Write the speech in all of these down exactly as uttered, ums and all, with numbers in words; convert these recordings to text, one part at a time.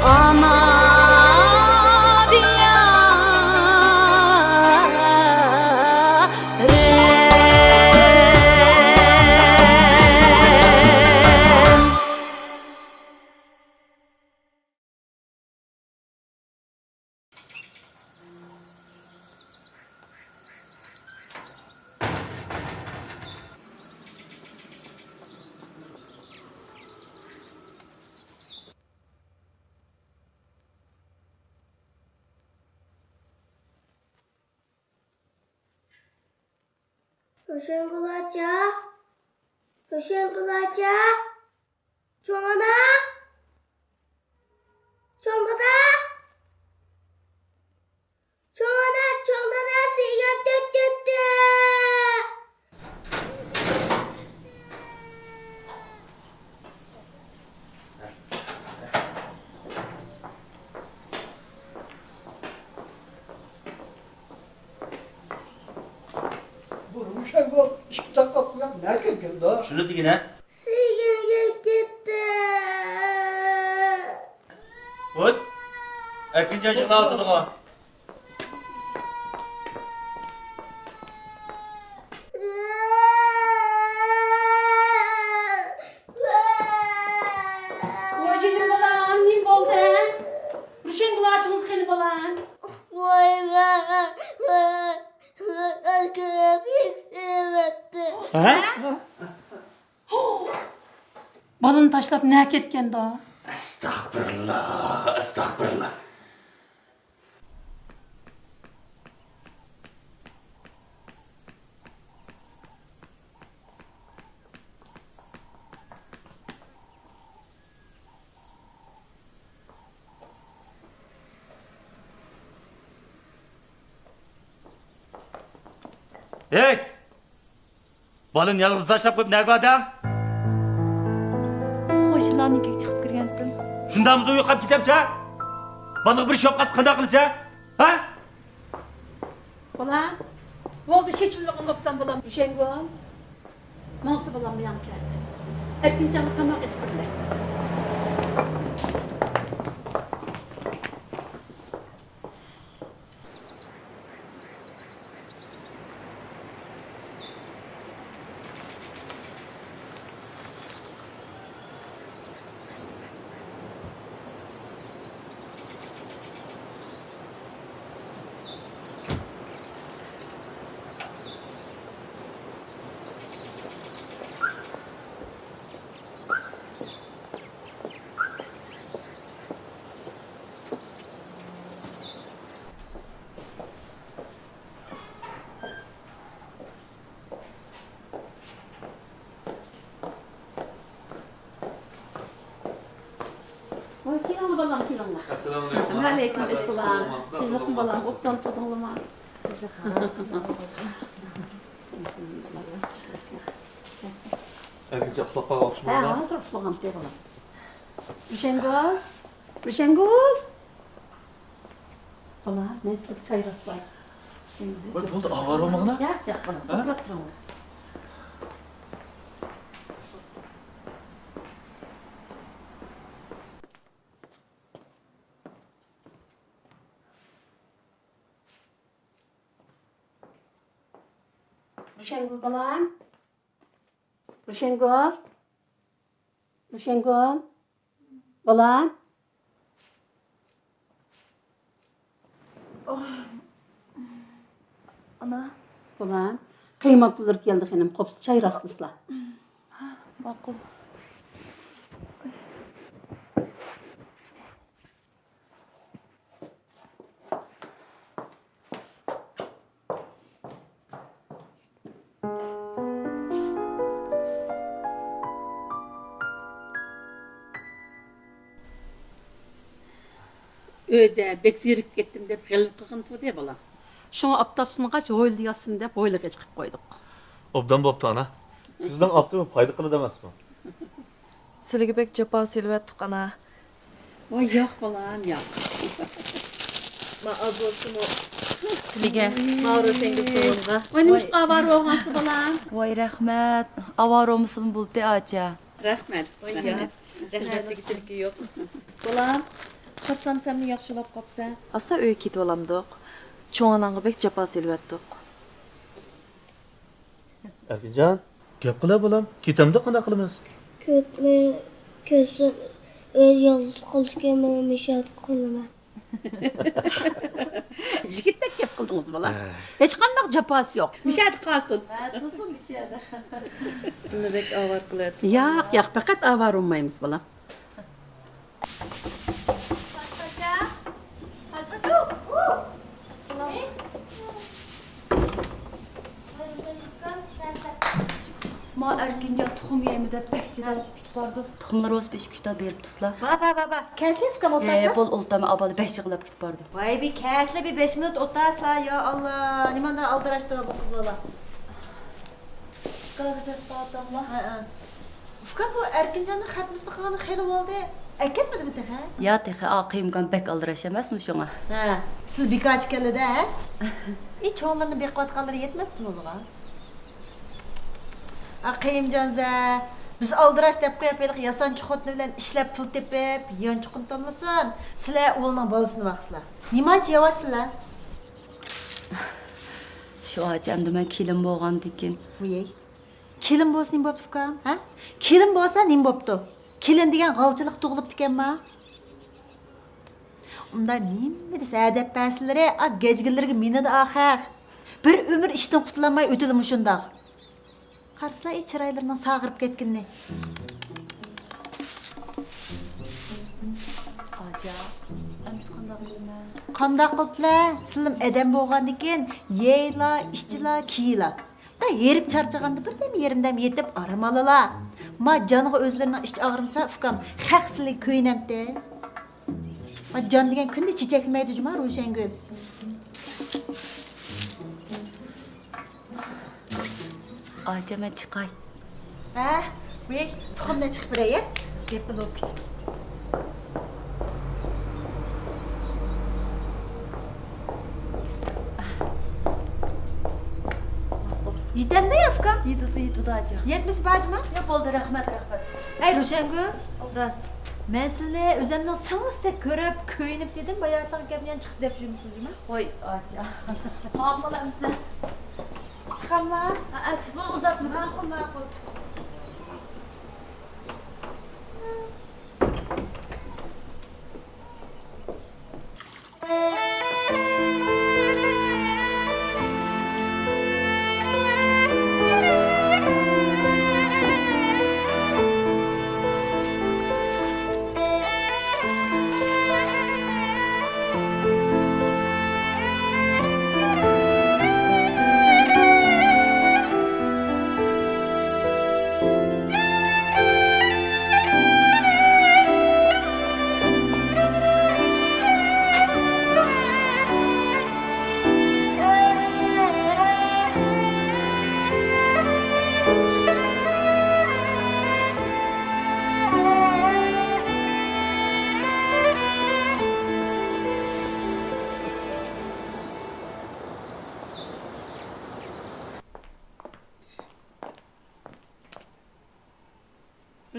ئانا دىيارىم. روشەنگۈل ئاچا، روشەنگۈل ئاچا، چوڭ ئانا، چوڭ دادا، چوڭ ئانا، چوڭ دادا، سىيگەپ كەتتى. بۇ روشەنگۈل ئىككى دەقىقە بۇيان نەگە كەلگەندۇ؟ شۇنى دېگىنە. سىيگەپ كەتتى. ھوت! ئەركىنجان يىغلاۋاتىدىغۇ. خوجىنىم بالام، نېمە بولدى؟ روشەنگۈل ئاچىڭىز قېنى بالام؟ ۋاي، ماڭا، ماڭا، ماڭا كىرىپ يۈكسىلىۋەتتى. ھە؟ بالىنى تاشلاپ نەگە كەتكەندۇ؟ ئەستەغپىرۇللا، ئەستەغپىرۇللا. ھەي! بالىنى يالغۇز تاشلاپ قويۇپ نەگە باردىڭ؟ قوشنىلارنىڭكىگە چىقىپ كىرگەنتىم. شۇنداقمۇ يوقاپ كېتەمسەن؟ بالىغا بىر ئىش بولۇپ قالسا قانداق قىلىسەن؟ ھە؟ بالام، بولدى، چېچىلمىغىن ئوبدان بالام، روشەنگۈل. ماڭسا بالام، بۇياڭغا كەلسە. ئەركىنجانغا تاماق ئېتىپ بېرىلە. ۋاي، كېلىڭلار بالام، كېلىڭلار. ئەسسالامۇئەلەيكۇم. ۋەئەلەيكۇم ئەسسالام. تىزلىقمۇ بالام، ئوبدان تۇردۇڭلارمۇ؟ تىزلىق. ئەركىنجان ئۇخلاپ قالغان ئوخشىمامدۇ؟ ھە، ھازىر ئۇخلىغانتى بالام. روشەنگۈل، روشەنگۈل. بالام، مەن سىزگە چاي راسلاي. روشەنگۈل. ۋاي، بولدى، ئاۋارە بولمىغىنا. ياق، ياق، بالام، ھە؟ ئولتۇراپ تۇرۇڭلار. روشەنگۈل بالام. روشەنگۈل. روشەنگۈل. بالام. ئانا. بالام. قىيماقلىرى كەلدى خېنىم. قوپسا چاي راسلىسىلا. ماقۇل. ئۆيدە بەك زېرىكىپ كەتتىم دەپ غەلۋە قىلغىنى تۇردى بالام. شۇڭا ئاپتاپ سۇنغاچ ھويلىدا ياتسۇن دەپ ھويلىغا چىقىپ قويدۇق. ئوبدان بوپتۇ ئانا. كۈزنىڭ ئاپتىپى پايدا قىلىدۇ ئەمەسمۇ؟ سىلىگە بەك جاپا سېلىۋەتتۇق، ئانا. ۋاي، ياق، بالام، ياق. ما ئاز بولسىمۇ سىلىگە. ما روشەنگۈل سوۋغا. ۋاي، نېمىشقا ئاۋارە بولغانسىز، بالام؟ ۋاي، رەھمەت. ئاۋارە بولمىسىمۇ بولدى، ئاچا. رەھمەت. ۋاي، رەھمەت. رەھمەتلىك چىلىكى يوق. بالام، قارىسام سەنمۇ ياخشىلاپ قاپسەن. ئاستا ئۆيگە كېتىۋالامدۇق. چوڭ ئاناڭغا بەك جاپا سېلىۋەتتۇق. ئەركىنجان، گەپ قىلە بالام، كېتەمدۇ قانداق قىلىمىز؟ كۆتمە، كۆتسەم ئۆزى يالغۇز قالىدىكەن، مەن مۇشۇ يەردە قالىمەن. يىگىتتەك گەپ قىلدىڭىز بالا. ھە. ھېچقانداق جاپاسى يوق. مۇشۇ يەردە قالسۇن. ھە، تۇرسۇن مۇشۇ يەردە. سىلىنى بەك ئاۋارە قىلىۋەتتۇق. ياق، ياق، پەقەت ئاۋارە بولمايمىز بالا. ما ئەركىنجان تۇخۇم يەيمەن دەپ بەك جىددىي كۈتۈپ باردۇ. تۇخۇملىرى بولسا بەش ئۈچ تال بېرىپ تۇرسىلا. با، با، با، با. كەلسىلە ئۇكام ئولتۇرسىلا. ھە، بول ئولتۇرمەن، ئابالا بەش يىغلاپ كۈتۈپ باردى. ۋاي بى، كەلسىلە بى بەش مىنۇت ئولتۇرسىلا، يا ئاللا. نېمانداق ئالدىراشتۇ بۇ قىز بالا. گازى بېسىپ ئاتاملا. ھە، ھە. ئۇكام، بۇ ئەركىنجاننىڭ خەتمىسىنى قىلغىنى خېلى بولدى. ئەكەتمىدىمۇ تېخى؟ يا تېخى، ئا، قېيۇمكان بەك ئالدىراش ئەمەسمۇ شۇڭا. ھە، سىلى بىكارچى كەلدى-دە، ھە؟ ئى، چوڭلىرىنى بېقىۋاتقانلىرى يەتمەپتىمۇ ئۇلىغا؟ ئا، قېيۇمجان زە، بىز ئالدىراش دەپ قويۇپ، ھېلىقى ياسانچۇ خوتۇنى بىلەن ئىشلەپ پۇل تېپىپ، يانچۇقىنى توملىسۇن، سىلە ئۇلنىڭ بالىسىنى باقسىلا. نېمانچە ياۋاشسىلا؟ شۇ ئاچا، ئەمدى مەن كېلىن بولغاندىكىن. ۋىي. كېلىن بولسا نېمە بوپتۇ ئۇكام، ھە؟ كېلىن بولسا نېمە بوپتۇ؟ كېلىن دېگەن غالچىلىق تۇغۇلۇپتىكەنما؟ ئۇندا نېمە دېسە ھە دەپ بەرسىلىرى، ئا، گەجگىلىرىگە مىنىدۇ ئاخەق. بىر ئۆمۈر ئىشتىن قۇتۇلالماي ئۆتىدۇ مۇشۇنداق. قارىسىلا، ئى، چىرايلىرىنىڭ ساغىرىپ كەتكىنىنى. ئاجا، ئەمىسە قانداق قىلىمەن؟ قانداق قىلىپلا؟ سىلىم ئادەم بولغاندىكىن يەيلا، ئىچىلا، كىيىلا. دا ھېرىپ چارچىغاندا بىر دەم يېرىم دەم يېتىپ ئارام ئالىلا. ما جانغا ئۆزلىرىنىڭ ئىچى ئاغرىمىسا، ئۇكام، خەق سىلىگە كۆيۈنەمتى. ما جان دېگەن كۈندە چېچەكلىمەيدۇ جۇما، روشەنگۈل. ئاچا، مەن چىقاي. ھە، ۋىي، تۇخۇمنى چىقىپ بېرەي، يە. گەپلا بولۇپ كېتىپ. يېتەمدۇ يا، ئۇكام؟ يېتىدۇ، يېتىدۇ، ئاچا. يەتمىسە بار جۇما. ياق، بولدى، رەھمەت، رەھمەت. ھەي، روشەنگۈل، راست. مەن سىلىنى ئۆزۈمنىڭ سىڭلىسىدەك كۆرۈپ، كۆيۈنۈپ دېدىم، باياتىنقى گەپنى يەنە چىقىپ دەپ يۈرمىسىلا جۇما. ۋاي، ئاچا. ماقۇل ئەمىسە. چىقاملا؟ ھە، ئەچ، بۇ ئۇزاتمىسۇن. ماقۇل، ماقۇل.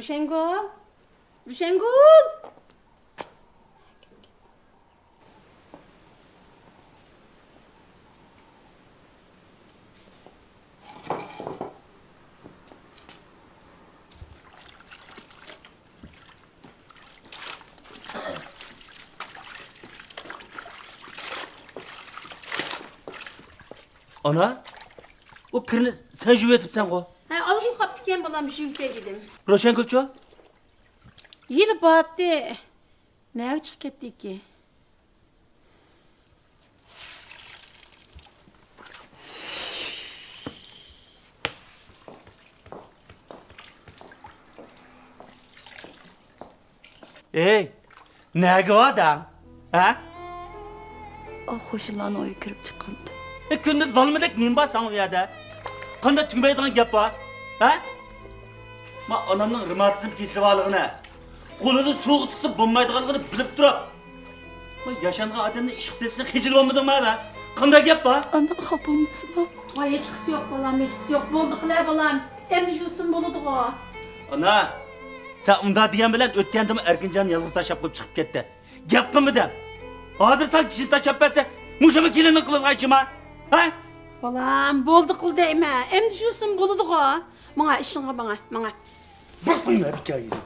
روشەنگۈل! روشەنگۈل! ئانا، ئۇ كىرنى سەن يۇيۇۋېتىپسەنغۇ؟ ھە، ئالغىلى قاپتىكەن، بالام، يۇيۇۋېتەي دېدىم. روشەنگۈلچۇ؟ ھېلى بارتتى. نەگە چىقىپ كەتتىكىن؟ ئەي، نەگە باردىڭ؟ ھە؟ ئاھ، قوشنىلارنىڭ ئۆيىگە كىرىپ چىققانتىم. ئە، كۈندۈز بالىمدەك نېمە بار ساڭا ئۇ يەردە؟ قانداق تۈگىمەيدىغان گەپ بار؟ ھە؟ ما ئانامنىڭ رېماتىزم كېسىلى بارلىقىنى، قولىنى سۇغا تىقسا بولمايدىغانلىقىنى بىلىپ تۇرۇپ، ما ياشانغان ئادەمنى ئىشقا سېلىشنى خىجىل بولمىدىڭمۇ ھە؟ قانداق گەپ بار؟ ئانا، خاپا بولمىسىلا. ۋاي، ھېچقىسى يوق، بالام، ھېچقىسى يوق. بولدى قىلە، بالام. ئەمدى يۇسۇن بولىدىغۇ. ئانا، سەن ئۇنداق دېگەن بىلەن ئۆتكەندىمۇ ئەركىنجان يالغۇز تاشلاپ قويۇپ چىقىپ كەتتى. گەپ قىلما دەپ. ھازىر سەن كىشىنى تاشلاپ بەرسە، مۇشۇمۇ كېلىننىڭ قىلىدىغان ئىشىما؟ ھە؟ بالام، بولدى قىل دەيمەن. ئەمدى يۈرسۇن بولىدىغۇ. ماڭە، ئىشىڭغا ماڭە، ماڭە. بىر قويما بىچارىنى.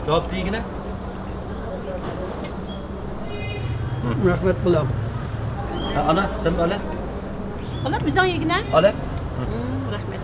جاۋاب دېگىنە. رەھمەت، بالام. ھە، ئانا، سەن ئالە. بالام، ئۆزۈڭ يېگىنە. ئالە. ھىم، رەھمەت.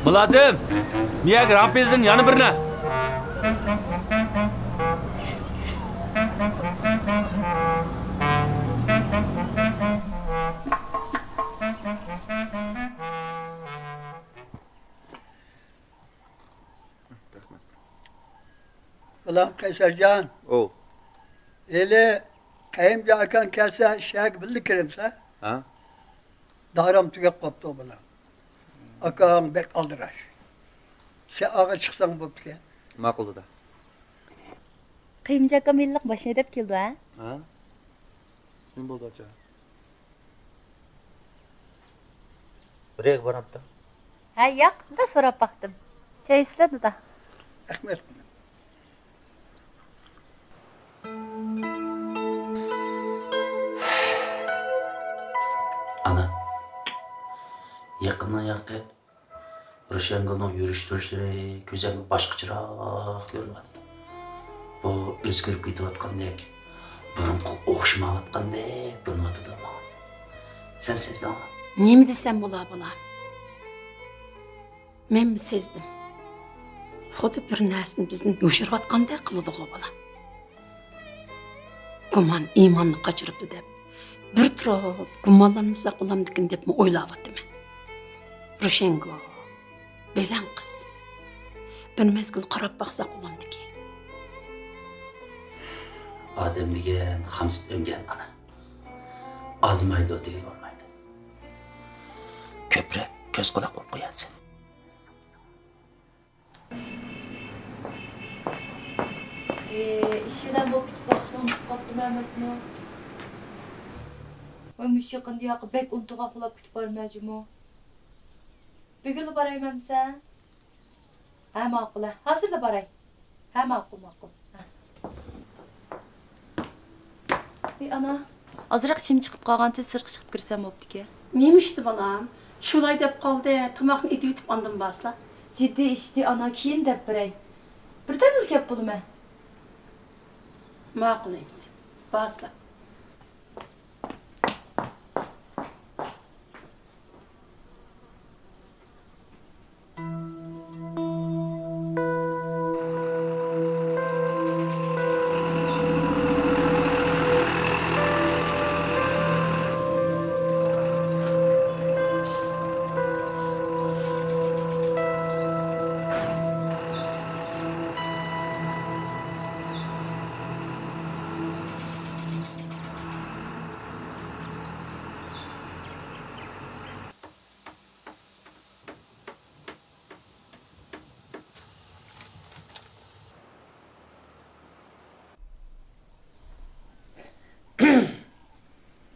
مۇلازىم، مىيەگە رامپىزدىن يەنە بىرنى. بالام قەيسەرجان. ئوۋ. ھېلى قەيۇمجان ئاكاڭ كەلسە، شەھەرگە بىللە كىرىمسە؟ ھە؟ دارام تۈگەپ قاپتۇ، بالام. ئاكاڭ بەك ئالدىراش. سەن ئاغا چىقساڭ بوپتىكەن. ماقۇل، دادا. قەيۇمجان ئاكام ھېلىلىق ماشىنا ھەيدەپ كېلىدۇ، ھە؟ ھە؟ نېمە بولدى، ئاچا؟ بىر يەرگە بارامتىڭ؟ ھە، ياق، بىر سوراپ باقتىم. چاي ئىچىسىلەر، دادا. رەھمەت. ئانا، يېقىندىن ياقى روشەنگۈلنىڭ يۈرۈش-تۇرۇشلىرى كۆزۈمگە باشقىچىراق كۆرۈنۈۋاتىدۇ. بۇ ئۆزگىرىپ كېتىۋاتقاندەك، بۇرۇنقىغا ئوخشىمايۋاتقاندەك بىلىنىۋاتىدۇ ماڭا. سەن سەزدىڭمۇ؟ نېمە دېسەم بولا، بالام؟ مەنمۇ سەزدىم. خۇددى بىر نەرسىنى بىزدىن يوشۇرۇۋاتقاندەك قىلىدىغۇ، بالام. گۇمان ئىماننى قاچۇرۇپتۇ دەپ، بىر تۇرۇپ گۇمانلانمىساق بولامدىكىن دەپمۇ ئويلاۋاتىمەن. روشەنگۈل، بەلەن قىز. بىر مەزگىل قاراپ باقساق بولامدىكىن. ئادەم دېگەن خام سۈت ئەمگەن ئانا. ئازمايدۇ دېگىلى بولمايدۇ. كۆپرەك كۆز-قۇلاق بولۇپ قويارسەن. ئى، ئىش بىلەن بولۇپ كېتىپ ۋاقىتنى ئۇنتۇپ قاپتىمەن ئەمەسمۇ؟ ۋاي، مۇشۇ يېقىندا ياقى بەك ئۇنتۇغان بولاپ كېتىپ بارىمەن جۇمۇ. بۈگۈنلا بارايمەنمىسەن؟ ھە، ماقۇل، ھە. ھازىرلا باراي. ھە، ماقۇل، ماقۇل. ھە. ئى، ئانا، ئازراق ئىشىم چىقىپ قالغانتى، سىرتقا چىقىپ كىرسەم بوپتىكەن. نېمە ئىشتى، بالام؟ شۇلاي دەپ قالدى، تاماقنى ئېتىۋېتىپ ئاندىن بارسىلا. جىددىي ئىشتى، ئانا، كېيىن دەپ بېرەي. بىردەملا كەپ بولىمەن. ماقۇل ئەمىسە، بارسىلا.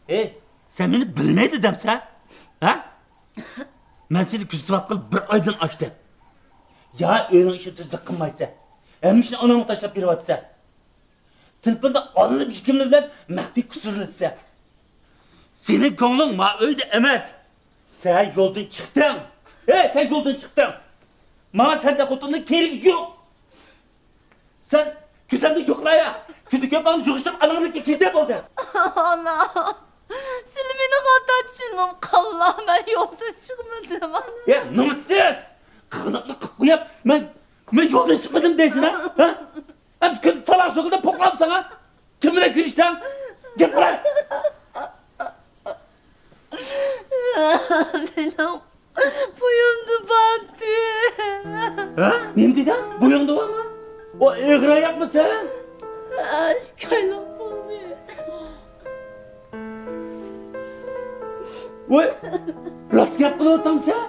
ئەي، سەن مېنى بىلمەيدۇ دەمسەن؟ ھە؟ مەن سېنى كۆزىتىۋاتقىلى بىر ئايدىن ئاشتى. يا ئۆينىڭ ئىشىنى تۈزۈك قىلمايسەن، ھەممە ئىشنى ئاناڭغا تاشلاپ بېرىۋاتىسەن. تېلېفوندا ئاللىبىشكىملەر بىلەن مەخپىي كۇسۇرلىشىسەن. سېنىڭ كۆڭلۈڭ ما ئۆيدە ئەمەس. سەن يولدىن چىقتىڭ. ھەي، سەن يولدىن چىقتىڭ. ماڭا سەندەك خوتۇننىڭ كېرىكى يوق. سەن كۆزۈمدىن يوقلا يا. كۈندە كۆپ ۋاقىت يىغىشتىرىپ ئاناڭنىڭكىگە كېتە بولدى. ئانا، سىلى مېنى خاتا چۈشىنىپ قاللا، مەن يولدىن چىقمىدىم. يا نومۇسسىز! قىلىقنى قىلىپ قويۇپ، مەن، مەن يولدىن چىقمىدىم دەيسەن ھە؟ ھە؟ ئەمدى كۈندە تالاق سۆكۈندە پوقلامساڭ ھە؟ كىم بىلەن كۆرۈشتۈڭ؟ گەپ قىل! مېنىڭ بويۇمدا باتتى. ھە؟ نېمە دېدىڭ؟ بويۇڭدا بارمۇ؟ ئۇ ئېغىراياقمۇ سەن؟ ئىككى ئايلىق بولدى. ۋاي، راست گەپ قىلىۋاتامسەن؟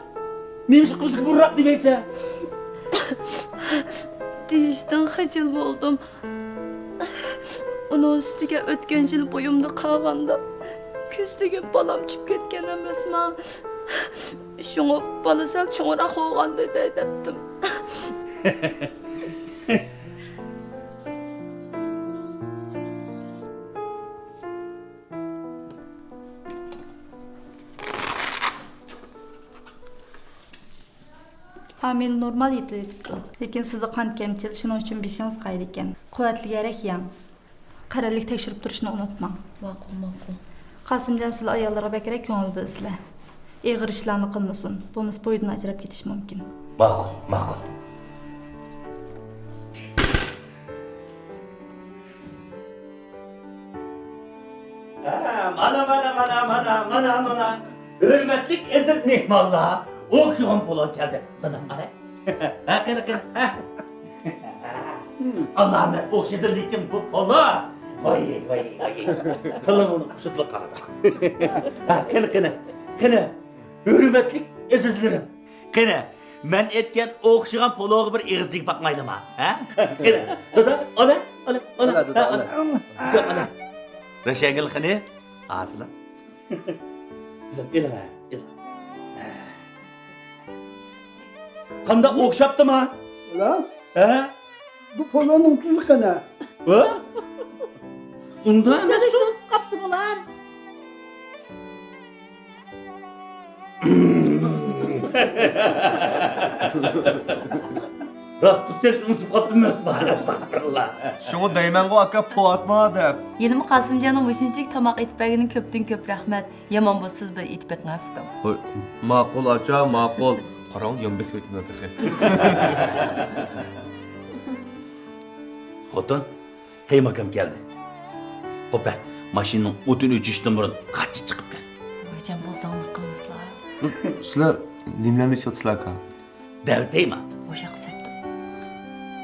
نېمىشقا بىزگە بۇرۇنراق دېمەيسەن؟ دېيىشتىن خىجىل بولدۇم. ئۇنىڭ ئۈستىگە ئۆتكەن يىل بويۇمدا قالغاندا، كۆز تېگىپ بالام چۈشۈپ كەتكەن ئەمەسما؟ شۇڭا بالا سەل چوڭراق بولغاندا دەي دەپتىم. فامىلە نورمال يېتىلىۋېتىپتۇ، لېكىن سىزدە قان كەمچىل، شۇنىڭ ئۈچۈن بېشىڭىز قايىدىكەن. قۇۋۋەتلىك ھەرەك يەڭ. قەرەللىك تەكشۈرۈپ تۇرۇشنى ئۇنتۇماڭ. ماقۇل، ماقۇل. قاسىمجان، سىلە ئاياللارغا بەكرەك كۆڭۈل بۆلسىلە. ئېغىر ئىشلارنى قىلمىسۇن، بولمىسا بويىدىن ئاجراپ كېتىشى مۇمكىن. ماقۇل، ماقۇل. ھە، مانا، مانا، مانا. ھۆرمەتلىك ئەزىز مېھمانلار، ئوخشىغان پولۇ كەلدى. دادام، قاراي. ھە، قېنى، قېنى، ھە. ئالامەت ئوخشىدى، لېكىن بۇ پولۇ. ۋاي، ۋاي، ۋاي. تىلىڭ ئۇنى قۇشۇتلا قارىدى. ھە، قېنى، قېنى، قېنى. ھۆرمەتلىك ئەزىزلىرىم. قېنى، مەن ئېيتقان ئوخشىغان پولۇغا بىر ئېغىز تېگىپ باقمايلىما؟ ھە؟ قېنى، دادا، ئالا، ئالا، ئالا. ئالا، دادا، ھە، ئالا. ئالا. ئۇكام، ئالا. رەشەنگۈل قېنى؟ ئاسىلا. قىزىم، ئېلىڭ، ھە، ئېلىڭ. قانداق ئوخشاپتىما؟ ئالا. ھە؟ بۇ پولۇنىڭ تۈزى قېنى؟ ھە؟ ئۇنداق ئەمەس. سەن شۇنى قاپسىڭ، ئۇلار. راست تۇرسا، ئۇنتۇپ قاپتىمەن، ئەستەغپىرۇللا. شۇڭا دەيمەنغۇ، ئاكا، پو ئاتما دەپ. ھېلىمۇ قاسىمجاننىڭ مۇشۇنچىلىك تاماق ئېتىپ بەرگىنىگە كۆپتىن كۆپ رەھمەت. يامان بولسا سىز بىر ئېتىپ بېقىڭ، ئۇكام. ھوي، ماقۇل ئاچا، ماقۇل. قاراڭ، يان بېسىپ كەتتىم تېخى. خوتۇن، قېيۇمئاكام كەلدى. قوپە، ماشىنىنىڭ ئوتىنى ئۆچۈرۈشتىن بۇرۇن قاچا چىقىپ كەل. ۋايجان، بوزاڭلىق قىلمىسىلا. سىلەر نېمىلەرنى ئېيتىۋاتىسىلەركا؟ دەۋېتەيما؟ ئۇ ياق سەتتۇ.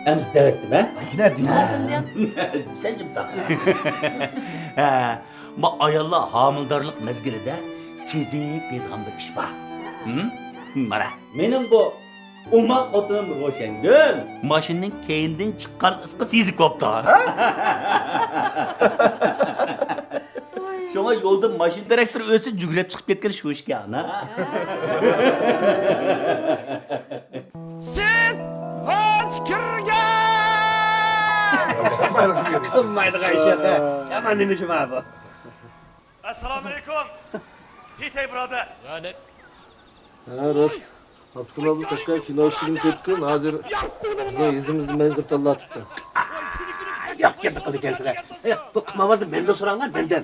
ئەمىسە دەۋەتتىم، ھە؟ قاسىمجان. سەن جىم تۇر. ھە، ما ئاياللار ھامىلىدارلىق مەزگىلىدە سېزىك دەيدىغان بىر ئىش بار. ھىم؟ مانا. مېنىڭ بۇ ئوماق خوتۇنۇم روشەنگۈل ماشىنىنىڭ كەينىدىن چىققان ئىسقا سېزىك بوپتۇ. شۇڭا يولدا ماشىنا تىراكتور ئۆتسە جۈگرەپ چىقىپ كەتكىلى شۇ ئىكەن، ھە؟ سۈت ئاچ كىرگەن! قىلمايدىغان ئىش يوق، ھە؟ يامان نېمە ئىش بار بۇ؟ ئەسسالامۇئەلەيكۇم، تېتەي بۇرادەر. ھە، راست. ئابدۇكېرىم ئابلا قەشقەر كىنو ئىشىدىن كەتكىن، ھازىر بىزنىڭ يېزىمىزدا مەنزىل تاللاۋاتىپتۇ. ياق گەپنى قىلىدىكەنسىلەر. ئە، بۇ قىمارۋازنى مەندىن سوراڭلار، مەندىن.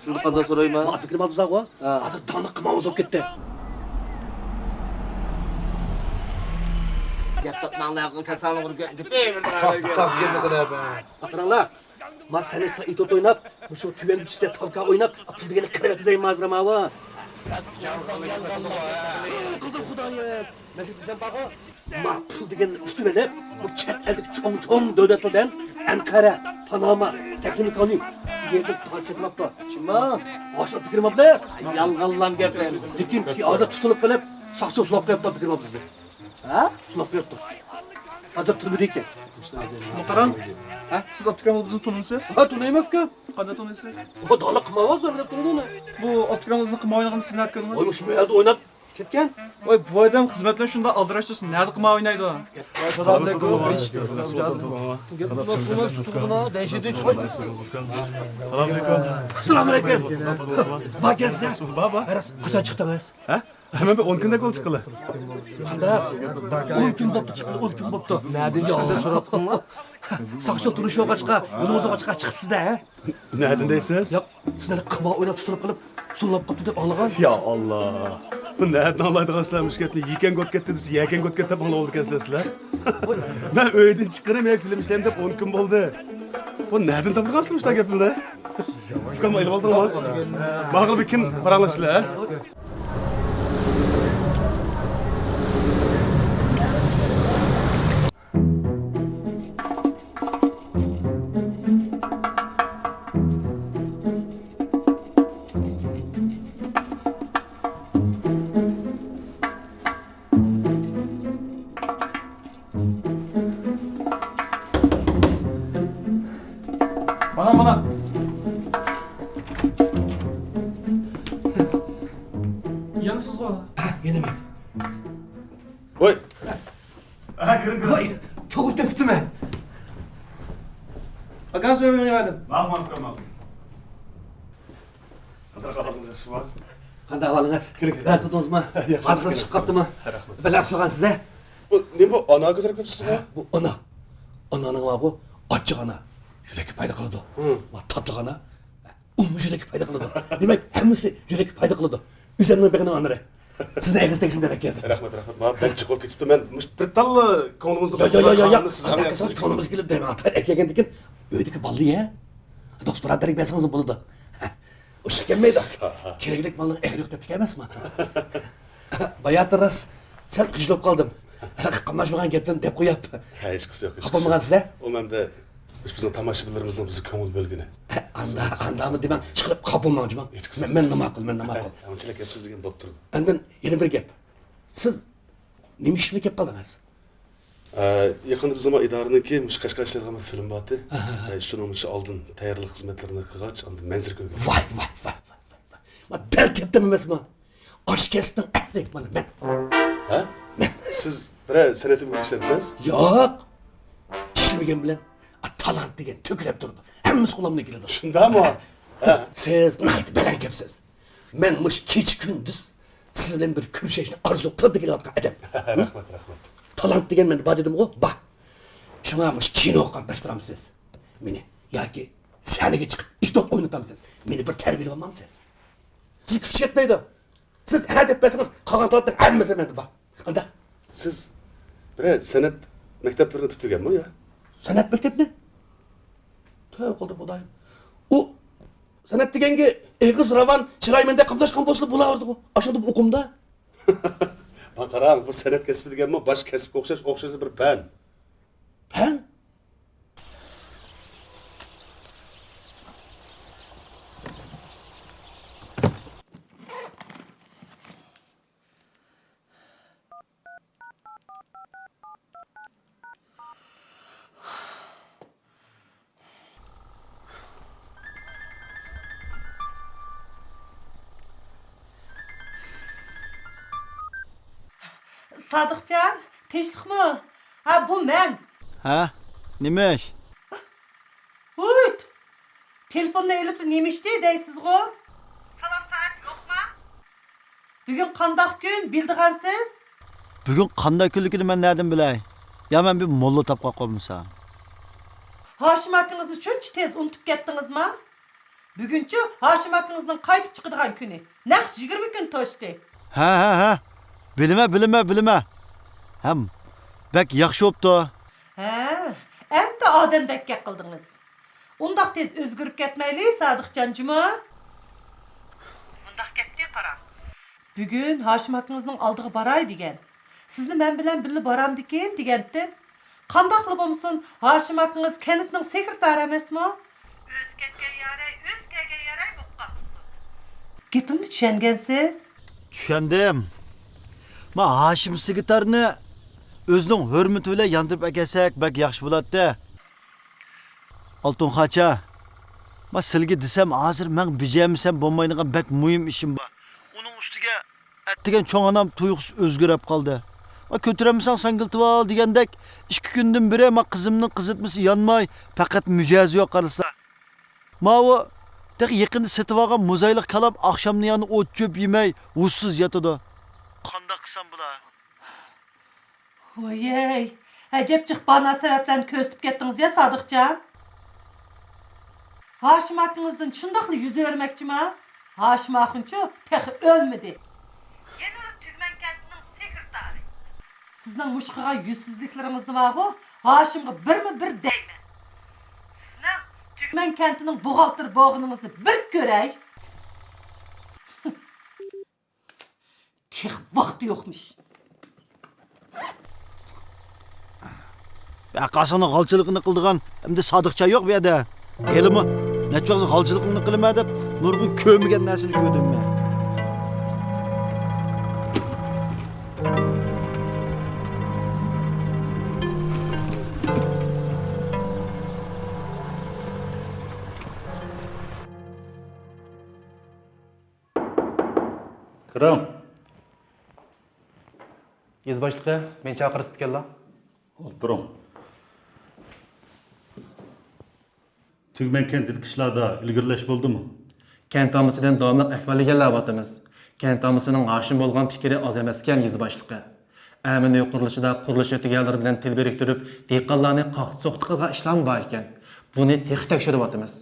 سىزنى قانداق سورايمەن؟ ئابدۇكېرىم ئابلا بارغۇ. ھە. ھازىر داڭلىق قىمارۋاز بولۇپ كەتتى. گەپ ساتماڭلار، كاسالنى ئۇرۇپ گېپى. ساختا، ساختا گەپنى قىلىۋەرمە. قاراڭلار. ما سەن ئېيتسا ئېتوت ئويناپ، مۇشۇ تۆۋەن چۈشسە تاۋكا ئويناپ، پۇل دېگەننى قىلىۋەتتى دەيمەن ھازىر ماۋۇ. قىلدىم خۇدايىم. مەن سېنى دېسەم بارغۇ، ما پۇل دېگەننى ئۇتۇۋېلىپ، بۇ چەت ئەلدىكى چوڭ-چوڭ دۆلەتلەردىن ئەنقەرە، پاناما، تەكلىماكانى بۇ يەردىن تاج سېتىۋاپتۇ. شۇما؟ ئاشۇ ئابدۇكېرىم ئابلا. يالغانلام گەپ. لېكىن ھازىر تۇتۇلۇپ قېلىپ، ساقچى سولاپ قويۇپتۇ ئابدۇكېرىم ئابلىنى. ھە؟ سولاپ قويۇپتۇ. ھازىر تۈرمىدە ئىكەن. بۇ قاراڭ. ھە؟ سىز ئابدۇكېرىم ئابلىنى تونۇمسىز؟ ھە، تونۇيمەن ئۇكام. قانداق تونۇيسىز؟ بۇ داڭلىق قىمارۋاز بىلەپ تونۇيمەن. بۇ ئابدۇكېرىم ئابلىنى قىمار ئوينىغىنىنى سىز نەدە كۆردىڭىز؟ ۋاي، مۇشۇ مەھەلدە ئويناپ، كەتكەن؟ ۋاي، بۇ ئادەم خىزمەتلەر شۇنداق ئالدىراش تۇرسۇن، نەدە قىما ئوينايدۇ؟ سالام ئەلەيكۇم. سالام ئەلەيكۇم. بار ئىكەنسىز. بار، بار. قاچان چىقتىڭىز؟ ھە؟ مەن بىر ئون كۈندەك بولدى چىققىلى. قانداق؟ ئون كۈن بوپتۇ چىققىلى، ئون كۈن بوپتۇ. نەدىن چىقتى دەپ سوراپتىڭمۇ؟ ساقچىلار تونۇشۇۋالغاچقا، يولىڭىزغا چىقىپ چىقىپسىز-دە، ھە؟ نەدىن دەيسىز؟ ياق، سىزلەر قىمار ئويناپ تۇتۇلۇپ قېلىپ، سۇنۇپ قاپتۇ دەپ ئاڭلىغان. يا ئاللا. بۇ نەدىن ئاڭلايدىغان سىلەر مۇشۇ گەپنى؟ يېكەڭگە ئوت كەتتى دېسە، يەكەڭگە ئوت كەتتى دەپ ئاڭلاۋالىدىكەنسىلەر سىلەر. مەن ئۆيدىن چىققىنىم ياكى فىلىم ئىشلەيمەن دەپ ئون كۈن بولدى. بۇ نەدىن تاپىدىغانسىلەر مۇشۇنداق گەپلەرنى؟ ئۇكام ئېلىۋالدىڭمۇ؟ ماقۇل، بىر كۈن پاراڭلاشىلى، ھە؟ مانا، مانا. يەنە سىزغۇ؟ يەنە مەن. ۋاي. ھە، كىرىڭ، كىرىڭ. ۋاي، توغرا تېپىپتىمەن. ئاكام سۆيۈمنى بەردىم. ماقۇل، ماقۇل، ماقۇل. قانداق ئەھۋالىڭىز، ياخشىمۇ؟ قانداق ئەھۋالىڭىز؟ كېلىڭ، كېلىڭ. بەل تۇتتىڭىزمۇ؟ ياخشى، ئادىڭىز چىقىپ قاپتىمۇ؟ رەھمەت. بەل ئەپسۇ قىلغانسىز، ھە؟ بۇ نېمە بۇ؟ ئانا كۆتۈرۈپ كېلىپسىزغۇ؟ بۇ ئانا. ئانانىڭ بارغۇ، ئاچچىق ئانا. يۈرەككە پايدا قىلىدۇ. ھە. ۋە تاتلىق ئانا. ئۇمۇ يۈرەككە پايدا قىلىدۇ. دېمەك، ھەممىسى يۈرەككە پايدا قىلىدۇ. ئۆزۈمنىڭ بېغىنىڭ ئانىرى. سىزنىڭ ئېغىز تەگسىنى دەپ ئەكەلدىم. رەھمەت، رەھمەت. مانا بەك جىق بولۇپ كېتىپتۇ. مەن مۇشۇ بىر تاللا كۆڭلىڭىزنى ياق، ياق، ياق، ياق، ياق. سىز ھەم قانداق قىلسىڭىز كۆڭلىمىزگە كېلىدۇ دەيمەن. ئاتا ئەكەلگەندىكىن ئۆيدىكى بالىنى يە دوست بۇرادەرگە بەرسىڭىزمۇ بولىدۇ. ئوشۇپ كەلمەيدۇ. كېرەكلىك مالنىڭ ئېغىرى يوق دەپتىكەن ئەمەسمۇ؟ باياتىن راست سەل قىجىلىپ قالدىم. قاملاشمىغان گەپلەرنى دەپ قويۇپ. ھە، ھېچقىسى يوق، ھېچقىسى يوق. خاپا بولمىغانسىز، ھە؟ ئۇ مەندە بىزنىڭ تاماشىبىنلىرىمىزنىڭ بىزگە كۆڭۈل بۆلگىنى. ئاندا، ئاندامۇ دېمەڭ، ئىشقىلىپ خاپا بولماڭ جۇمۇ. ھېچقىسى يوق. مەن نېمە قىل، مەن نېمە قىل. ئۇنچىلىك گەپ سۆزلىگەن بولۇپ تۇرىدۇ. ئاندىن يەنە بىر گەپ. سىز نېمە ئىش بىلەن كەپ قالدىڭىز؟ ئە، يېقىندا بىزنىڭ ئىدارىنىڭكى مۇشۇ قەشقەر ئىشلەيدىغان بىر فىلىم بارتى. ھە، ھە، ھە. ئە، شۇنىڭ مۇشۇ ئالدىن تەييارلىق خىزمەتلىرىنى قىلغاچ، ئاندىن مەنزىرە كۆرگەن. ۋاي، ۋاي، ۋاي، ۋاي، ۋاي، ۋاي. ما دەل تېپتىم ئەمەسمۇ؟ ئاشۇ كەسىپنىڭ ئەھلى مانا مەن. ھە؟ مەن. سىز بىرەر سەنئەت ئۆمىكىدە ئىشلەمسىز؟ ياق. ئىشلىمىگەن بىلەن، ئا، تالانت دېگەن تۆكۈلۈپ تۇرىدۇ. ھەممىسى قولۇمدىن كېلىدۇ. شۇنداقمۇ؟ ھە. سىز ناھايىتى بەلەن گەپسىز. مەن مۇشۇ كېچە-كۈندۈز سىز بىلەن بىر كۆرۈشۈشنى ئارزۇ قىلىپ كېلىۋاتقان ئادەم. رەھمەت، رەھمەت. تالانت دېگەن مەندە بار دېدىمغۇ؟ بار. شۇڭا مۇشۇ كىنوغا قاتناشتۇرامسىز مېنى ياكى سەھنىگە چىقىپ ئېپىزود ئوينىتامسىز؟ مېنى بىر تەربىيەلىۋالمامسىز؟ سىز كۈچ يەتمەيدۇ. سىز ھە دەپ بەرسىڭىز، قالغان تالانتنىڭ ھەممىسى مەندە بار. قانداق؟ سىز بىرەر سەنئەت مەكتەپلىرىنى پۈتتۈرگەنمۇ يا؟ سەنئەت مەكتەپنى؟ تۆۋە قىلدى خۇدايىم. ئۇ سەنئەت دېگەنگە ئېغىز راۋان، چىراي مەندەك قاملاشقان بولسىلا بولاۋېرىدىغۇ. ئاشۇندىمۇ ئوقۇمدا. ما قاراڭ، بۇ سەنئەت كەسپى دېگەنمۇ باشقا كەسىپكە ئوخشاش، ئوخشاش بىر پەن. پەن؟ سادىقجان، تىنچلىقمۇ؟ ھە، بۇ مەن. ھە؟ نېمە ئىش؟ ھۇيت! تېلېفوننى ئېلىپلا نېمە ئىشتى دەيسىزغۇ؟ سالام سائەت يوقما؟ بۈگۈن قانداق كۈن، بىلىدىغانسىز؟ بۈگۈن قانداق كۈنلۈكىنى مەن نەدىن بىلەي؟ يا مەن بىر موللا تاپقاق بولمىسام؟ ھاشىم ئاكىڭىزنى شۇنچە تېز ئۇنتۇپ كەتتىڭىزما؟ بۈگۈنچۇ ھاشىم ئاكىڭىزنىڭ قايتىپ چىقىدىغان كۈنى. نەق يىگىرمە كۈن توشتى. ھە، ھە، ھە. بىلىمە، بىلىمە، بىلىمە. ھەم، بەك ياخشى بوپتۇ. ھە، ئەمدى ئادەمدەك گەپ قىلدىڭىز. ئۇنداق تېز ئۆزگىرىپ كەتمەيلى، سادىقجان جۇمۇ. مۇنداق گەپنى قاراڭ. بۈگۈن ھاشىم ئاكىڭىزنىڭ ئالدىغا باراي دېگەن. سىزنى مەن بىلەن بىللە بارامدىكىن دېگەنتىم. قانداقلا بولمىسۇن، ھاشىم ئاكىڭىز كەنتنىڭ سېكرېتارى ئەمەسمۇ؟ ئۆزى كەتكەن يارەي، ئۆزى كەلگەن يارەي بولۇپ قاپسىز. گېپىمنى چۈشەنگەنسىز؟ چۈشەندىم. ما ھاشىم سېكرېتارنى ئۆزىنىڭ ھۆرمىتى بىلەن ياندۇرۇپ ئەكەلسەك بەك ياخشى بولاتتى. ئالتۇن خاچا، ما سىلىگە دېسەم، ھازىر مەن بېجەرمىسەم بولمايدىغان بەك مۇھىم ئىشىم بار. ئۇنىڭ ئۈستىگە ئەتىگەن چوڭ ئانام تۇيۇقسىز ئۆزگىرىپ قالدى. «ما، كۆتۈرەلمىسەڭ سەڭگىلتىۋال» دېگەندەك، ئىككى كۈندىن بېرى ما قىزىمنىڭ قىزىتمىسى يانماي، پەقەت مىجەزى يوق قارىسا. ماۋۇ تېخى يېقىندا سېتىۋالغان موزايلىق كالام ئاخشامنى يەنە ئوت-چۆپ يېمەي، ھوشسىز ياتىدۇ. قانداق قىلسام بولا؟ ۋايەي، ئەجەب جىق بانا سەۋەبلەرنى كۆرسىتىپ كەتتىڭىز يا، سادىقجان. ھاشىم ئاكىڭىزدىن شۇنداقلا يۈز ئۆرمەكچىما؟ ھاشىم ئاخۇنچۇ تېخى ئۆلمىدى. يەنىلا تۈگمەن كەنتىنىڭ سېكرېتارى. سىزنىڭ مۇشۇ قىلغان يۈزسىزلىكلىرىڭىزنى بارغۇ، ھاشىمغا بىرمۇ بىر دەيمەن. سىزنىڭ تۈگمەن كەنتىنىڭ بوغالتىرى بولغىنىڭىزنى بىر كۆرەي. تېخى ۋاقتى يوقمىش. بۇ قاسىڭنىڭ غالچىلىقىنى قىلىدىغان ئەمدى سادىقجان يوق بۇ يەردە. ھېلىمۇ نەچچە ۋاقىت غالچىلىقىڭنى قىلىمەن دەپ نۇرغۇن كۆرمىگەن نەرسىنى كۆردۈم مەن. كىرىڭ. يېزا باشلىقى، مېنى چاقىرتىپتىكەنلا. ئولتۇرۇڭ. تۈگمەن كەنتىدىكى ئىشلاردا ئىلگىرىلەش بولدىمۇ؟ كەنت ئاممىسىدىن داۋاملىق ئەھۋال ئىگىلەۋاتىمىز. كەنت ئاممىسىنىڭ ھاشىم بولغان پىكرى ئاز ئەمەس ئىكەن، يېزا باشلىقى. ئەمىنى قۇرۇلۇشىدا قۇرۇلۇش ئۆتىگەنلىرى بىلەن تىل بىرىكتۈرۈپ، دېھقانلارنى قاقتى-سوقتى قىلغان ئىشلارمۇ بار ئىكەن. بۇنى تېخى تەكشۈرۈۋاتىمىز.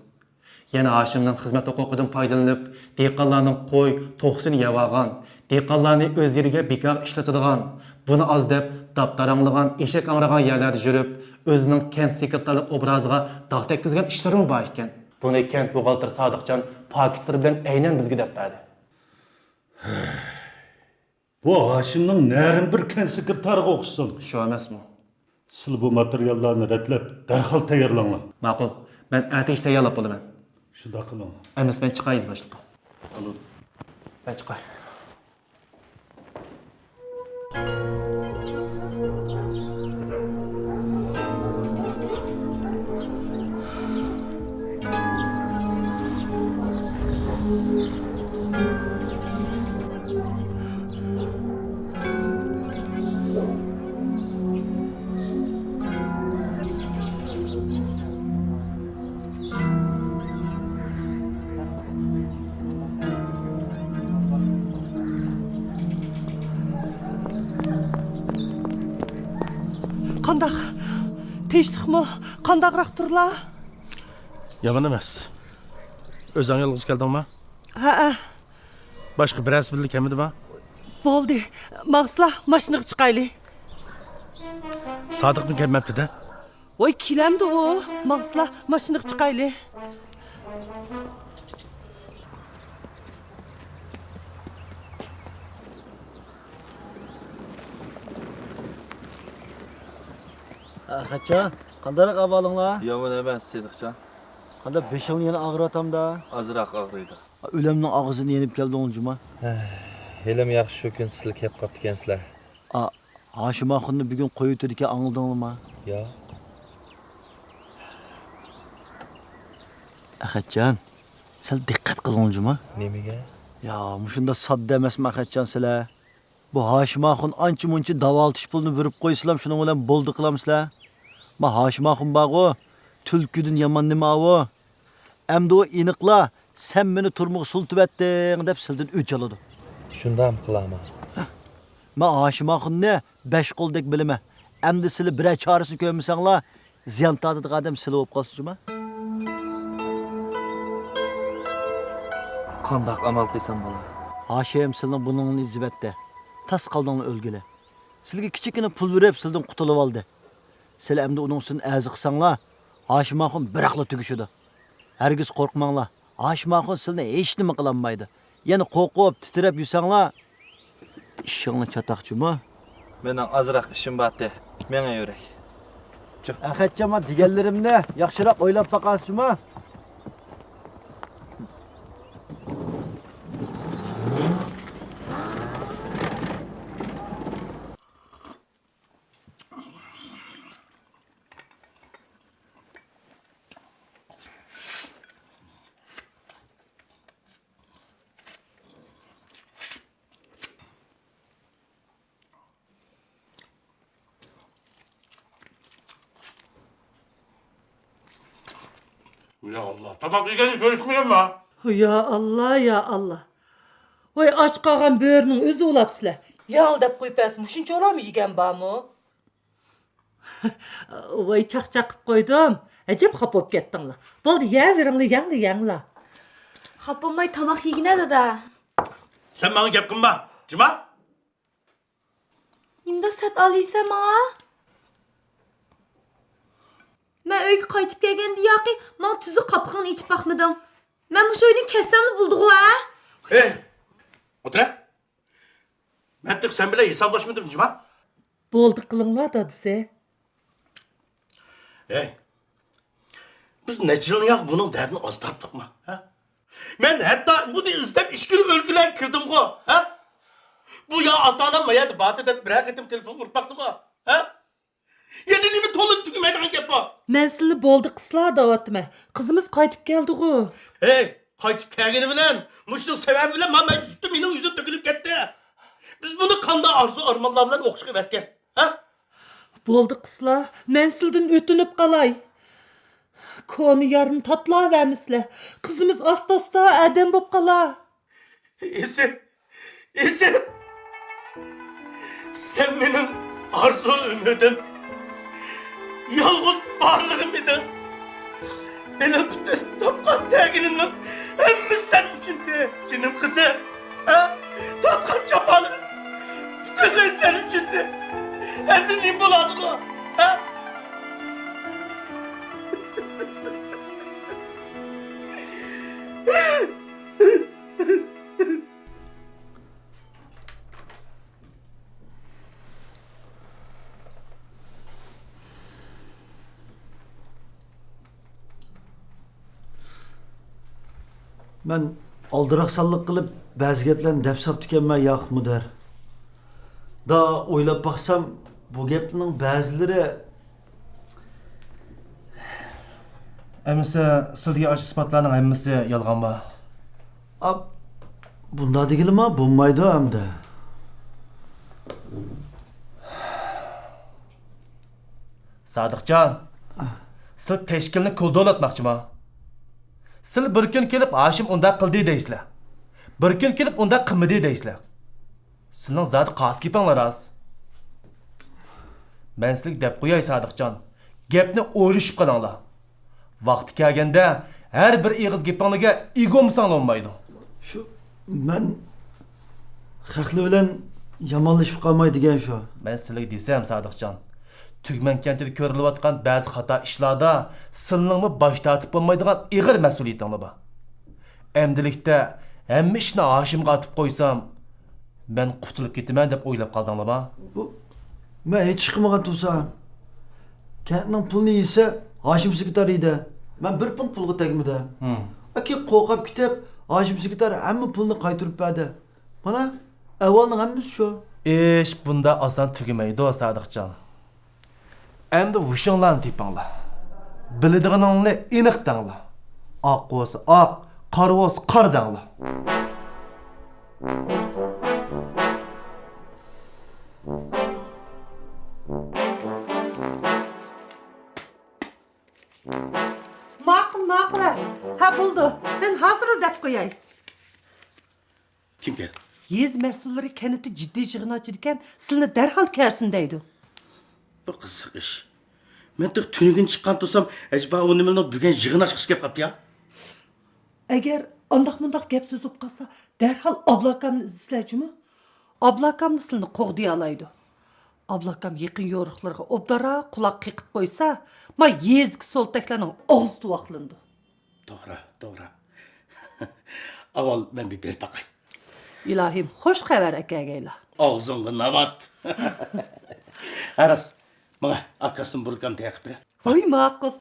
يەنە ھاشىمنىڭ خىزمەت ھوقۇقىدىن پايدىلىنىپ، دېھقانلارنىڭ قوي، توخۇسىنى يەۋالغان، دېھقانلارنى ئۆز يېرىگە بىكار ئىشلىتىدىغان، بۇنى ئاز دەپ، داپتار ئاڭلىغان، ئېشەك ئاڭرىغان يەرلەردە يۈرۈپ، ئۆزىنىڭ كەنت سېكرېتارلىق ئوبرازىغا داغ تەگكۈزگەن ئىشلىرىمۇ بار ئىكەن. بۇنى كەنت بوغالتىرى سادىقجان پاكىتلىرى بىلەن ئەينەن بىزگە دەپ بەردى. بۇ ھاشىمنىڭ نەرىن بىر كەنت سېكرېتارىغا ئوخشىسۇن. شۇ ئەمەسمۇ؟ سىلە بۇ ماتېرىياللارنى رەتلەپ، دەرھال تەييارلاڭلار. ماقۇل. مەن ئەتىگىچە تەييارلاپ بولىمەن. شۇنداق قىلىڭلار. ئەمىسە مەن چىقاي، يېزا باشلىقى. بولىدۇ. مەن چىقاي. قانداق؟ تىنچلىقمۇ؟ قانداقراقتۇرلا؟ يامان ئەمەس. ئۆزۈڭ يالغۇز كەلدىڭما؟ ھەئە. باشقا بىرەرسى بىللە كەلمىدىما؟ بولدى. ماڭسىلا، ماشىنىغا چىقايلى. سادىقمۇ كەلمەپتۇ-دە. ۋاي، كېلەمدۇ ئۇ؟ ماڭسىلا، ماشىنىغا چىقايلى. ئەخەتجان، قانداق ئەھۋالىڭلار؟ يامان ئەمەس، سېدىقجان. قانداق، بېشىڭنى يەنە ئاغرىۋاتامدا؟ ئازراق ئاغرىيدۇ. ئۆلەمنىڭ ئاغزىدىن يېنىپ كەلدىڭ جۇما. ھېلىمۇ ياخشى شۇ كۈن سىلەر كەپ قاپتىكەنسىلەر. ئا، ھاشىم ئاخۇننى بۈگۈن قويۇۋېتىدىكەن، ئاڭلىدىڭلىما؟ ياق. ئەخەتجان، سەل دىققەت قىلغىن جۇما. نېمىگە؟ يا، مۇشۇنداق ساددا ئەمەسمۇ ئەخەتجان سىلەر؟ بۇ ھاشىم ئاخۇن ئانچە-مۇنچە داۋالىتىش پۇلىنى بېرىپ قويسىلام، شۇنىڭ بىلەن بولدى قىلامسىلەر؟ ما ھاشىم ئاخۇن بارغۇ، تۈلكىدىن يامان نېمە ئاۋۇ؟ ئەمدى ئۇ ئېنىقلا، «سەن مېنى تۈرمىگە سولىتىۋەتتىڭ» دەپ سىلىدىن ئۆچ ئالىدۇ. شۇنداقمۇ قىلارما؟ مەن ھاشىم ئاخۇننى بەش قولدەك بىلىمەن. ئەمدى سىلى بىرەر چارىسىنى كۆرمىسەڭلار، زىيان تارتىدىغان ئادەم سىلى بولۇپ قالسۇن جۇما. قانداق ئامال قىلسام بولار؟ ھاشىم سىلىنىڭ بۇرنىڭىزنى ئېزىۋەتتى. تاس قالدىڭلار ئۆلگىلى. سىلىگە كىچىككىنە پۇل بېرىپ، سىلىدىن قۇتۇلۇۋالدى. سىلى ئەمدى ئۇنىڭ ئۈستىدىن ئەرز قىلساڭلار، ھاشىم ئاخۇن بىراقلا تۈگىشىدۇ. ھەرگىز قورقماڭلار، ھاشىم ئاخۇن سىلىنى ھېچنېمە قىلالمايدۇ. يەنە قورقۇپ، تىترەپ يۈرسەڭلار، ئىشىڭلار چاتاق جۇما. مېنىڭ ئازراق ئىشىم بارتى، مېڭىۋېرەي. ئەخەتجان، ما دېگەنلىرىمنى ياخشىراق ئويلاپ باقارسىز جۇما. يا ئاللا، تاماق يېگەننى كۆرۈشمىگەنما؟ يا ئاللا، يا ئاللا. ۋاي، ئاچ قالغان بۆرىنىڭ ئۆزى ئۇلاپسىلەر. ياڭ دەپ قويۇپ بەرسە، مۇشۇنچە ئۇلارمۇ يېگەن بارمۇ؟ ۋاي، چاقچاق قىپ قويدۇم. ئەجەب خاپا بوپ كەتتىڭلار. بولدى، يەۋېرىڭلار، يەڭلار، يەڭلار. خاپا بولماي تاماق يېگىنە، دادا. سەن ماڭا گەپ قىلما، جۇما. نېمىنداق سەت ئالىسەن ماڭا؟ مەن ئۆيگە قايتىپ كەلگەندە ياقى ماڭا تۈزۈك قاپىقىڭنى ئېچىپ باقمىدىڭ. مەن مۇشۇ ئۆيدىن كەتسەملا بولىدىغۇ، ھە؟ ھەي، ئولتۇر. مەن تېخى سەن بىلەن ھېسابلاشمىدىم، جۇما. بولدى، قىلىڭلار، دادىسى. ھەي، بىز نەچچە يىلنى ياق بۇنىڭ دەردىنى ئاز تارتتۇقما، ھە؟ مەن ھەتتا بۇنى ئىزدەپ ئىچكىرى ئۆلكىلەرگە كىردىمغۇ، ھە؟ بۇ يا ئاتا-ئانام ما يەردە بارتى دەپ بىرەر قېتىم تېلېفون ئۇرۇپ باقتىمۇ، ھە؟ يەنە نېمە تولا تۈگىمەيدىغان گەپ بۇ؟ مەن سىلىنى بولدى قىلسىلا دەۋاتىمەن. قىزىمىز قايتىپ كەلدىغۇ. ھەي، قايتىپ كەلگىنى بىلەن، مۇشۇنىڭ سەۋەبى بىلەن مانا مەن يۈزۈمدىن مېنىڭ يۈزۈم تۆكۈلۈپ كەتتى. بىز بۇنى قانداق ئارزۇ-ئارمانلار بىلەن ئوخشىغا ئەۋەتكەن، ھە؟ بولدى قىزلار، مەن سىلىدىن ئۆتۈنۈپ قالاي. كونا يارنى تاتىلاۋەرمىسىلەر. قىزىمىز ئاستا-ئاستا ئادەم بولۇپ قالار. ئىسىت! ئىسىت! سەن مېنىڭ ئارزۇ ئۈمىدىم، يالغۇز بارلىقىم ئىدىڭ. مېنىڭ پۈتۈن تاپقان تەگىنىمنىڭ ھەممىسى سەن ئۈچۈندى، جېنىم قىزىم. ھە؟ تارتقان جاپالىرىم پۈتۈنلەي سەن ئۈچۈندى. ئەمدى نېمە بولاتتىغۇ؟ ھە؟ مەن ئالدىراقسانلىق قىلىپ، بەزى گەپلەرنى دەپ ساپتىكەنمەن ياق، مۇدىر. دا ئويلاپ باقسام، بۇ گەپنىڭ بەزىلىرى ئەمىسە، سىلدىكى ئاشۇ ئىسپاتلارنىڭ ھەممىسى يالغانما؟ ئاپ، بۇنداق دېگىلىما بولمايدۇ ئەمدى. سادىقجان، سىل تەشكىلنى كولدۇرلاتماقچىما؟ سىل بىر كۈن كېلىپ ھاشىم ئۇنداق قىلدى دەيسىلەر. بىر كۈن كېلىپ ئۇنداق قىلمىدى دەيسىلەر. سىلىنىڭ زادى قايسى گېپىڭلار راست؟ مەن سىلىگە دەپ قوياي، سادىقجان، گەپنى ئويلىشىپ قىلىڭلار. ۋاقتى كەلگەندە ھەر بىر ئېغىز گېپىڭلارگە ئىگە بولمىساڭلار بولمايدۇ. شۇ، مەن خەقلەر بىلەن يامانلىشىپ قالماي دېگەن شۇ. مەن سىلىگە دېسەم، سادىقجان، تۈگمەن كەنتىدە كۆرۈلۈۋاتقان بەزى خاتا ئىشلاردا سىلىنىڭمۇ باش تارتىپ بولمايدىغان ئېغىر مەسئۇلىيىتىڭلار بار. ئەمدىلىكتە ھەممە ئىشنى ھاشىمغا ئاتىپ قويسام، مەن قۇتۇلۇپ كېتىمەن دەپ ئويلاپ قالدىڭلارما؟ بۇ، مەن ھېچ ئىش قىلمىغان تۇرسام. كەنتنىڭ پۇلىنى يېسە، ھاشىم سېكرېتار يېدى. مەن بىر پۇڭ پۇلغا تەگمىدىم. ھىم. ئاكا قورقۇپ كېتىپ، ھاشىم سېكرېتار ھەممە پۇلنى قايتۇرۇپ بەردى. مانا، ئەھۋالنىڭ ھەممىسى شۇ. ئىش بۇنداق ئاسان تۈگىمەيدۇ، سادىقجان. ئەمدى ھوشۇڭلارنى تېپىڭلار. بىلىدىغىنىڭلارنى ئېنىق دەڭلار. ئاق بولسا ئاق، قارا بولسا قارا دەڭلار. ماقۇل، ماقۇل. ھە، بولىدۇ. مەن ھازىرلا دەپ قوياي. كىمكەن؟ يېزا مەسئۇللىرى كەنتتە جىددىي يىغىن ئاچىدىكەن، سىلىنى دەرھال كەلسۇن دەيدۇ. بۇ قىزىق ئىش. مەن تېخى تۈنۈگۈن چىققان تۇرسام، ئەجەبا ئۇ نېمىنىڭ بۈگۈن يىغىن ئاچقۇسى كېلىپ قاپتۇ يا؟ ئەگەر ئانداق مۇنداق گەپ سۆز بولۇپ قالسا، دەرھال ئابلاكامنى ئىزدىسىلەر جۇمۇ. ئابلاكاملا سىلىنى قوغدىيالايدۇ. ئابلاكام يېقىن يورۇقلىرىغا ئوبدانراق قۇلاق قېقىپ قويسا، ما يېزىدىكى سولتەكلەرنىڭ ئاغزى تۇۋاقلىنىدۇ. توغرا، توغرا. ئاۋۋال مەن بىر بېرىپ باقاي. ئىلاھىم، خوش خەۋەر ئەكەلگەيلا. ئاغزىڭغا ناۋات. ھە راست، ماڭا ئاكاسىم بۇرۇلكام تەييار قىلىپ بېرە. ۋاي، ماقۇل.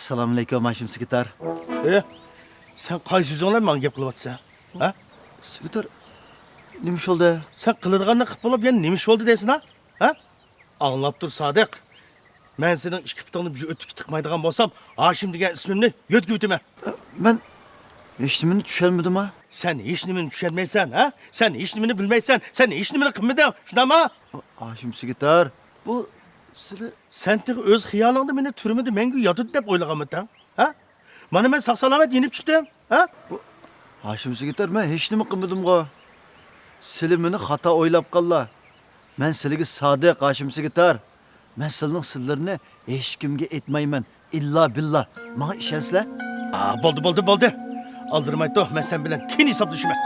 ئەسسالامۇئەلەيكۇم، ھاشىم سېكرېتار. ئى، سەن قايسى يۈزۈڭ بىلەن ماڭا گەپ قىلىۋاتىسەن؟ ھە؟ سېكرېتار، نېمە ئىش بولدى؟ سەن قىلىدىغاننى قىلىپ بولۇپ، يەنە نېمە ئىش بولدى دەيسەن، ھە؟ ھە؟ ئاڭلاپ تۇر، سادىق. مەن سېنىڭ ئىككى پۇتۇڭنى بىر ئۆتۈككە تىقمايدىغان بولسام، ھاشىم دېگەن ئىسمىمنى يۆتكىۋېتىمەن. مەن ھېچنېمىنى چۈشەنمىدىم ھە. سەن ھېچنېمىنى چۈشەنمەيسەن، ھە؟ سەن ھېچنېمىنى بىلمەيسەن، سەن ھېچنېمىنى قىلمىدىڭ، شۇنداقمۇ؟ ھاشىم سېكرېتار، بۇ سىلى. سەن تېخى ئۆز خىيالىڭدا مېنى تۈرمىدە مەڭگۈ ياتىدۇ دەپ ئويلىغانمىدىڭ، ھە؟ مانا مەن ساق-سالامەت يېنىپ چىقتىم، ھە؟ بۇ، ھاشىم سېكرېتار، مەن ھېچنېمە قىلمىدىمغۇ. سىلى مېنى خاتا ئويلاپ قاللا. مەن سىلىگە سادىق، ھاشىم سېكرېتار. مەن سىلىنىڭ سىرلىرىنى ھېچكىمگە ئېيتمايمەن. ئىللا بىللا. ماڭا ئىشەنسىلە. ئا، بولدى، بولدى، بولدى. ئالدىرىماي تۇر، مەن سەن بىلەن كېيىن ھېسابلىشىمەن.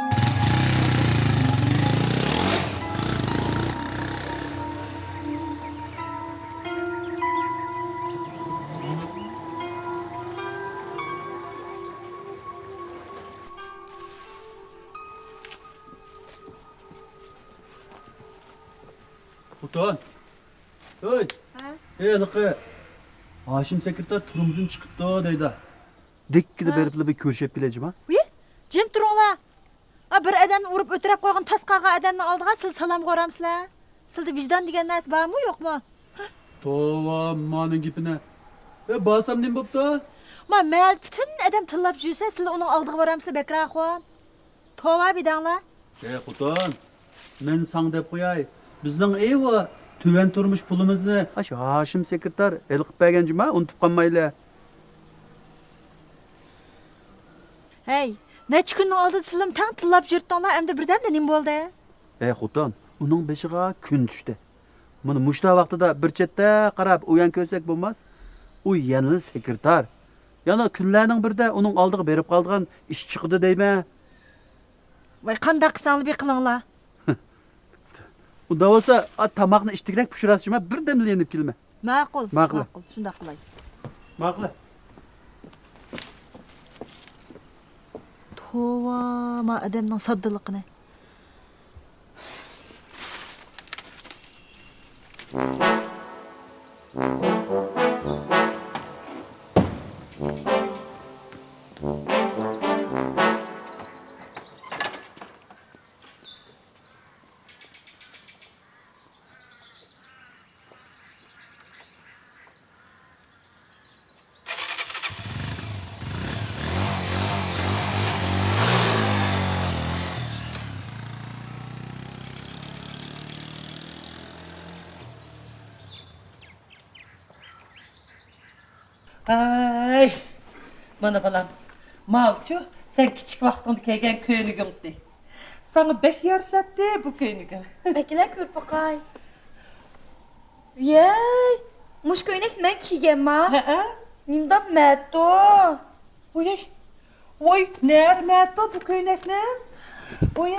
خوتۇن. ھۆي. ھە؟ ھېلىقى ھاشىم سېكرېتار تۈرمىدىن چىقىپتۇ دەيدۇ. دىككىدە ھە. بېرىپلا بىر كۆرۈشۈپ كېلەي جۇما. ۋىي، جىم تۇرۇڭلار. ئا، بىر ئادەمنى ئۇرۇپ ئۆلتۈرۈپ قويغان تاس قالغان ئادەمنىڭ ئالدىغا سىل سالامغا بارامسىلەر؟ سىلدە ۋىجدان دېگەن نەرسە بارمۇ يوقمۇ؟ توۋا، مانىڭ گېپىنى. ئە، بارسام نېمە بوپتۇ؟ ما، مەھەللىدە پۈتۈن ئادەم تىللاپ يۈرسە، سىلەر ئۇنىڭ ئالدىغا بارامسىلەر بەكرەخۇن؟ توۋا بىدەڭلار. ئەي خوتۇن، مەن ساڭا دەپ قوياي، بىزنىڭ ئېۋا تۆۋەن تۇرمۇش پۇلىمىزنى ئاشۇ ھاشىم سېكرېتار ھېلىقىپ بەرگەن جۇما، ئۇنتۇپ قالمايلى. ھەي، نەچچە كۈننىڭ ئالدىدا سىلىمۇ تەڭ تىللاپ يۈرۈپتىڭلار، ئەمدى بىردەمدە نېمە بولدى؟ ئەي خوتۇن، ئۇنىڭ بېشىغا كۈن چۈشتى. مانا مۇشۇنداق ۋاقتىدا بىر چەتتە قاراپ ئۇيان كۆرسەك بولماس؟ ئۇ يەنىلا سېكرېتار. يەنە كۈنلەرنىڭ بىرىدە ئۇنىڭ ئالدىغا بېرىپ قالىدىغان ئىش چىقىدۇ دەيمەن. ۋاي، قانداق قىلساڭلار بىر قىلىڭلار. ئۇنداق بولسا، ئا، تاماقنى ئىچتىكرەك پىشۇرارسىز جۇما، بىردەملا يېنىپ كېلىمەن. ماقۇل، ماقۇل. ماقۇل، شۇنداق قىلاي. ماقۇل. توۋا، ما ئادەمنىڭ ساددىلىقىنى. ھەي، مانا بالام، ماۋۇچۇ سەن كىچىك ۋاقتىڭدا كىيگەن كۆينىكىڭتى. ساڭا بەك يارىشاتتى بۇ كۆينىكىڭ. ئەكېلە كۆرۈپ باقاي. ۋىيەي، مۇشۇ كۆينەكنى مەن كىيگەنما؟ ھەئە. نېمانداق مەتۇ. ۋوي، ۋوي، نەدە مەتۇ بۇ كۆينەكنى؟ ۋوي،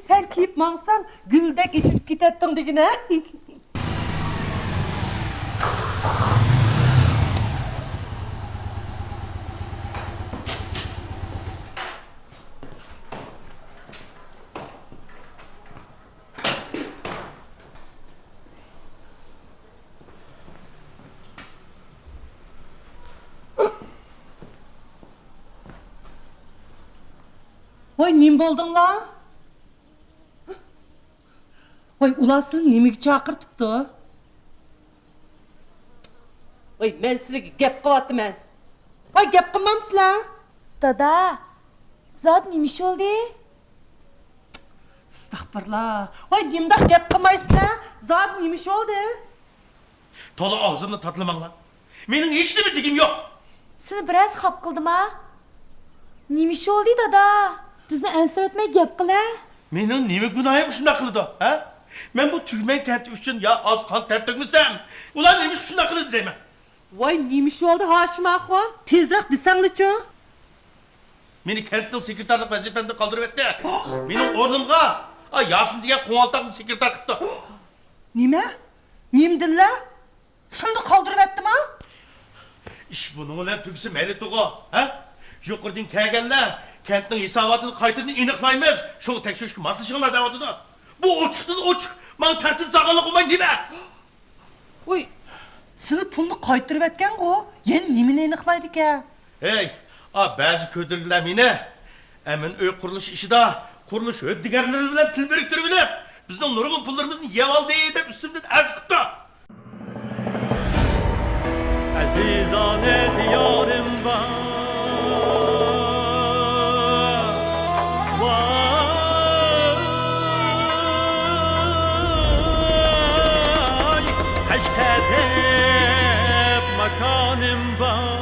سەن كىيىپ ماڭساڭ گۈلدەك ئېچىلىپ كېتەتتىڭ دېگىنە. ۋاي، نېمە بولدۇڭلار؟ ۋاي، ئۇلار سىلىنى نېمىگە چاقىرتىپتۇ؟ ۋاي، مەن سىلىگە گەپ قىلىۋاتىمەن. ۋاي، گەپ قىلمامسىلەر؟ دادا، زادى نېمە ئىش بولدى؟ ئەستەغپۇرۇللا. ۋاي، نېمىنداق گەپ قىلمايسىلەر؟ زادى نېمە ئىش بولدى؟ تولا ئاغزىمنى تاتىلىماڭلار. مېنىڭ ھېچنېمە دېگۈم يوق. سېنى بىرەرسى خاپا قىلدىما؟ نېمە ئىش بولدى، دادا؟ بىزنى ئەنسىرەتمەي گەپ قىلە. مېنىڭ نېمە گۇناھىم شۇنداق قىلىدۇ، ھە؟ مەن بۇ تۈگمەن كەنتى ئۈچۈن يا ئاز قان تەر تۆكمىسەم، ئۇلار نېمە ئۈچۈن شۇنداق قىلىدۇ دەيمەن. ۋاي، نېمە ئىش بولدى، ھاشىم ئاخۇن؟ تېزرەك دېسەڭلىچۇ. مېنى كەنتنىڭ سېكرېتارلىق ۋەزىپەمدىن قالدۇرۇۋەتتى. مېنىڭ ئورنۇمغا، ئا، ياسىن دېگەن قوڭالتاقنى سېكرېتار قىپتۇ. نېمە؟ نېمىدىنلا؟ شۇنداق قالدۇرۇۋەتتىما؟ ئىش بۇنىڭ بىلەن تۈگىسە مەيلى تۇغۇ، ھە؟ يۇقىرىدىن كەلگەنلەر كەنتنىڭ ھېساباتىنى قايتىدىن ئېنىقلايمىز، شۇڭا تەكشۈرۈشكە ماسلىشىڭلار دەۋاتىدۇ. بۇ ئوچۇقتىن ئوچۇق، ماڭا تەھدىت سالغانلىق بولماي نېمە؟ ۋوي، سىلى پۇلنى قايتۇرۇۋەتكەنغۇ، يەنە نېمىنى ئېنىقلايدىكەن؟ ھەي، ئا، بەزى كۆدۈرگىلەر مېنى، ئە، مەن ئۆي قۇرۇلۇش ئىشىدا قۇرۇلۇش ھۆددىگەرلىرى بىلەن تىل بىرىكتۈرۈۋېلىپ، بىزنىڭ نۇرغۇن پۇللىرىمىزنى يەۋالدى دەپ ئۈستۈمدىن ئەرز قىپتۇ. ئەزىزانە دىيارىم بار، ۋاي، قەشقەر دەپ ماكانىم بار.